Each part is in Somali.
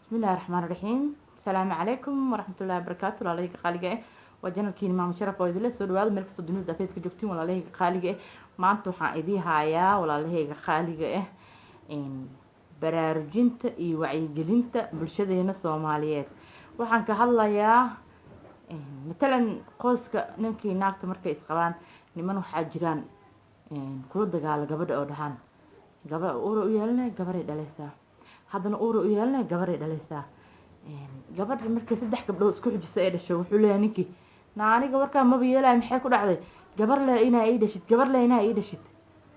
Bismillahi raxmaan raxiim. Asalaamu calaykum waraxmatullahi wabarakaatu. Walaalahayga qaaliga ah, waa channelkiina Maamo Sharaf oo idinla soo dhawaado meel kastoo dunida daafeed ka joogtiin. Walaalahayga qaaliga ah, maanta waxaan idii hayaa, walaalahayga qaaliga ah, baraarujinta iyo wacyigelinta bulshadeena Soomaaliyeed. Waxaan ka hadlayaa matalan qoyska ninkii naagta markay isqabaan. Niman waxaa jiraan kula dagaala gabadha oo dhahaan: "Gaba uura u yeelanay, gabaray dhaleysaa." Haddana uura u yeelanay, gabaray dhaleysaa. Gabadha markay saddex gabdhood isku xijisa ee dhasho, wuxuu leeyahay ninkii: "Na aniga warkaa maba yeelaya. Maxay ku dhacday? Gabar le inaa ii dhashid, gabar le inaa ii dhashid."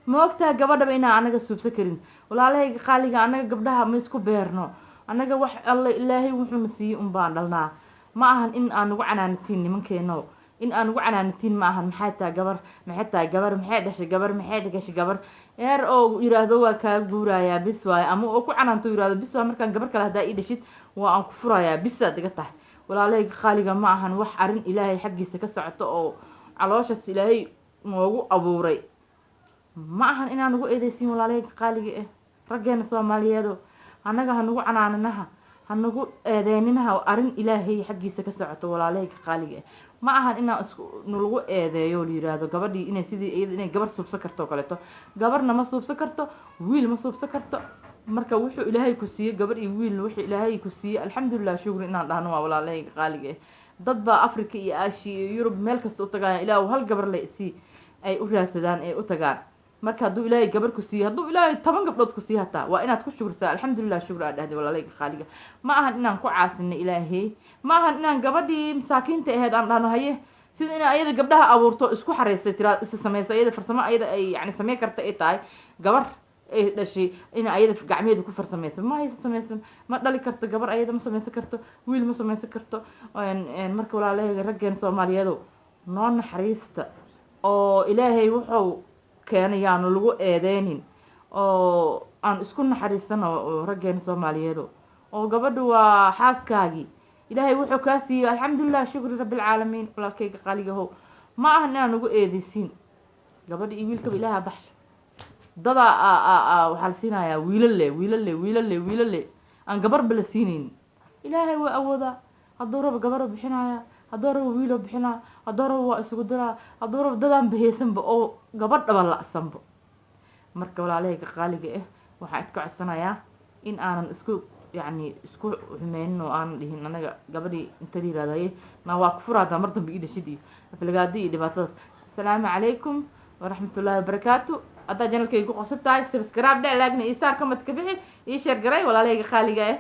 Ma ogtaha gabadhaba inaa anaga suubsan karin? Walaalahayga qaaliga, anaga gabdhaha ma isku beerno. Anaga wax Alla Ilaahay wuxuuna siiyey un baan dhalnaa. Ma ahan in aan nagu canaanatiin, nimankeeno, in aan nagu canaanatiin ma ahan. "Maxay tahay gabar? Maxay tahay gabar? Maxay dhashay gabar? Maxay gashay gabar?" Eer oo yiraahdo: "Waa kaa guurayaa, bis waaye." Ama oo ku canaanto, yiraahdo: "Bis waay, markaan gabar kale haddaa ii dhashid, waa aan ku furayaa, bisaad iga tahay." Walaalahayga qaaliga, ma ahan wax arrin Ilaahay xaggiisa ka socoto oo calooshaas Ilaahay noogu abuuray. Ma ahan inaan nagu eedeysiin, walaalahayga qaaliga ah. Raggeena Soomaaliyeedo, annaga ha nagu canaaninaha, ha nagu eedeyninaha arrin Ilaahay xaggiisa ka socoto. Walaalahayga qaaliga ah, ma ahan inaan isku nalagu eedeeyo, la yiraahdo gabadhii inay sidii iyada inay gabar suubsan karto o kaleeto. Gabarna ma suubsan karto, wiil ma suubsan karto. Marka wuxuu Ilaahay ku siiyey, gabar iyo wiil, wuxuu Ilaahay ku siiyey, alxamdulilah, shukri inaan dhahno waa. Walaalahayga qaaliga ah, dad baa Africa iyo Aashiya iyo Yurub meel kasta u tagaaya "Ilaah hal gabar le isii" ay u raadsadaan, ay u tagaan. Marka hadduu Ilaahay gabar ku siiyo, hadduu Ilaahay 10 gabdhood ku siiyo hataa, waa inaad ku shukrisaa, alxamdulilah, shukri aad dhahday. Walaalahayga qaaliga, ma ahan inaan ku caasino Ilaahay. Ma ahan inaan gabadhii masaakiinta ahayd aan dhahno: "Haye," sida inay ayada gabdhaha abuurto, isku xareysay, tiraa isa samaysa ayada farsamo ayada ay yani samey karta ay tahay gabar ay dhashay in ayada gacmeeda ku farsamaysan. Ma haysa samaysan, ma dhali karto gabar, ayada ma samaysan karto, wiil ma samaysan karto. Marka walaalahayga, raggeena Soomaaliyeedo, noo naxariista oo Ilaahay wuxuu keenay yaanu lagu eedeynin, oo aan isku naxariisano, oo raggeena Soomaaliyeedo, oo gabadhu waa xaaskaagii. Ilaahay wuxuu kaa siiyey, alxamdulilah, shukri rabbilcaalamiin. Walaalkayga qaaligahow, ma ahan inaan ugu eedeysiin. Gabadha iyo wiilkaba Ilaaha baxsho. Dadaa waxaa la siinayaa wiilale, wiilale, wiilale, wiilale aan gabarba la siinaynin. Ilaahay waa awoodaa. Hadduu rabo gabaro bixinaya, hadduu rabo wiilo bixinaa, hadduu rabo waa isugu diraa, hadduu rabo dadaan baheysanba oo gabadhaba la-sanba. Marka walaalahayga qaaliga ah, waxaan iska codsanayaa in aanan isku yacni isku xumeynin oo aanan dhihin anaga gabadhii inta la yihahdo: "Haye, na waa ku furaadaa mar dambe ii dhashid," iyo aflagaadi iyo dhibaatadaas. Asalaamu calaykum waraxmatullaahi wabarakaatu. Haddaa channelkayga ku qosab tahay, subscribe dhe, like-na ii saar, comment ka bixi, ii share garay, walaalahayga qaaliga ah.